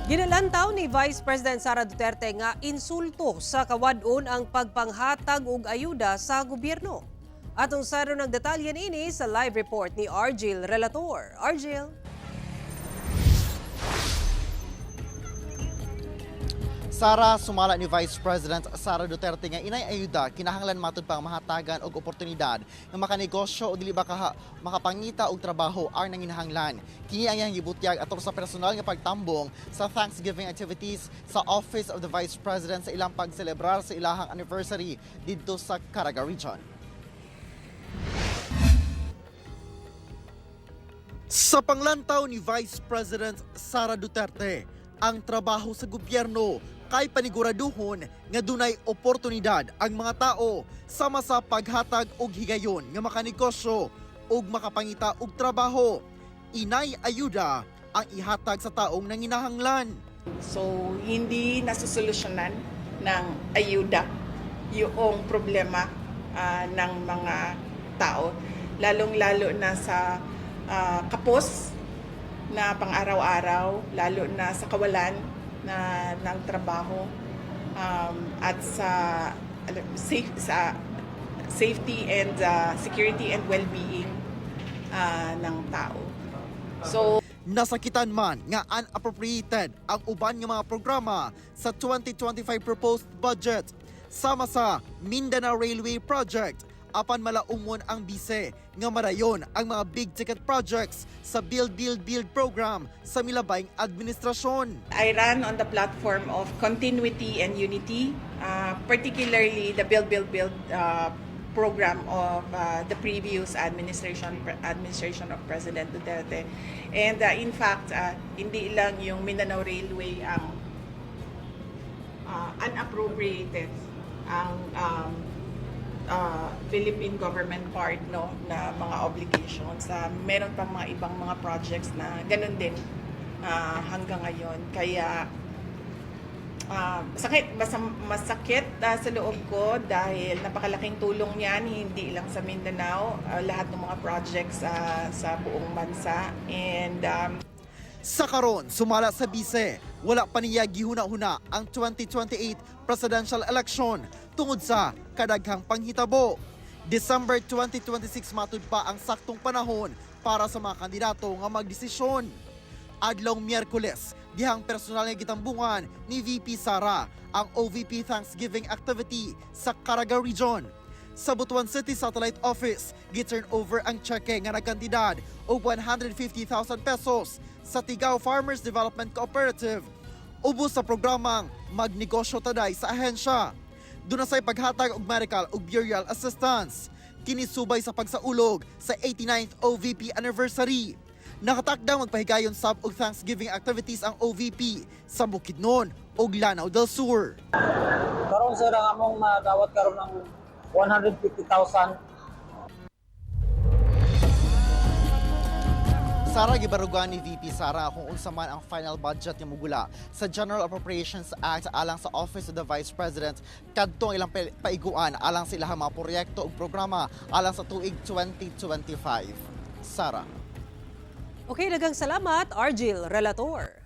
Ginalantaw ni Vice President Sara Duterte nga insulto sa kawadon ang pagpanghatag og ayuda sa gobyerno. Atong saron ng detalye niini sa live report ni Argil Relator. Argil. Sara, sumala ni Vice President Sara Duterte nga inay ayuda kinahanglan matud pang mahatagan og oportunidad nga makanegosyo o dili ba kaha, makapangita og trabaho ang nanginahanglan. Kini ang iyang gibutyag atol sa personal nga pagtambong sa Thanksgiving activities sa Office of the Vice President sa ilang pagselebrar sa ilahang anniversary didto sa Caraga Region. Sa panglantaw ni Vice President Sara Duterte, ang trabaho sa gobyerno kay paniguraduhon nga dunay oportunidad ang mga tao sama sa paghatag og higayon nga makanegosyo ug makapangita og trabaho. Inay ayuda ang ihatag sa taong nanginahanglan. So, hindi nasusolusyonan ng ayuda yung problema ng mga tao. Lalong-lalo na sa kapos na pang-araw-araw, lalo na sa kawalan na ng trabaho at sa safe, sa safety and security and well-being ng tao. So, Nasakitan man nga unappropriated ang uban nga mga programa sa 2025 proposed budget sama sa Mindanao Railway Project, apan malaumon ang bise nga marayon ang mga big ticket projects sa Build Build Build program sa milabayng administrasyon. I ran on the platform of continuity and unity, particularly the Build, Build, Build program of the previous administration of President Duterte. And in fact, hindi lang yung Mindanao Railway ang unappropriated ang Philippine government part, no, na mga obligations. Meron pang mga ibang mga projects na ganun din hanggang ngayon. Kaya sakit, basta masakit sa loob ko dahil napakalaking tulong niyan, hindi lang sa Mindanao, lahat ng mga projects sa buong bansa. And Sa karon, sumala sa bise, wala pa niya gihuna-huna ang 2028 presidential election tungod sa kadaghang panghitabo. December 2026 matud pa ang saktong panahon para sa mga kandidato nga magdesisyon. Adlong Miyerkules, dihang personal nga gitambungan ni VP Sara ang OVP Thanksgiving activity sa Caraga Region. Sa Butuan City Satellite Office, gi-turn over ang tseke nga nagkantidad og 150,000 pesos sa Tigao Farmers Development Cooperative. Ubos sa programang Magnegosyo Taday sa ahensya. Doon na sa'y paghatag og medical ug burial assistance. Kini subay sa pagsaulog sa 89th OVP anniversary. Nakatakdang magpahigayon sab og Thanksgiving activities ang OVP sa Bukidnon ug Lanao del Sur. Karon, sir, ang among madawat karon ang 150,000. Sara, gibarugan ni VP Sara kung unsa man ang final budget nga mugula sa General Appropriations Act alang sa Office of the Vice President kadto ang ilang paiguan alang sa ilahang mga proyekto ug programa alang sa tuig 2025. Sara. Okay, daghang salamat, Argil Relator.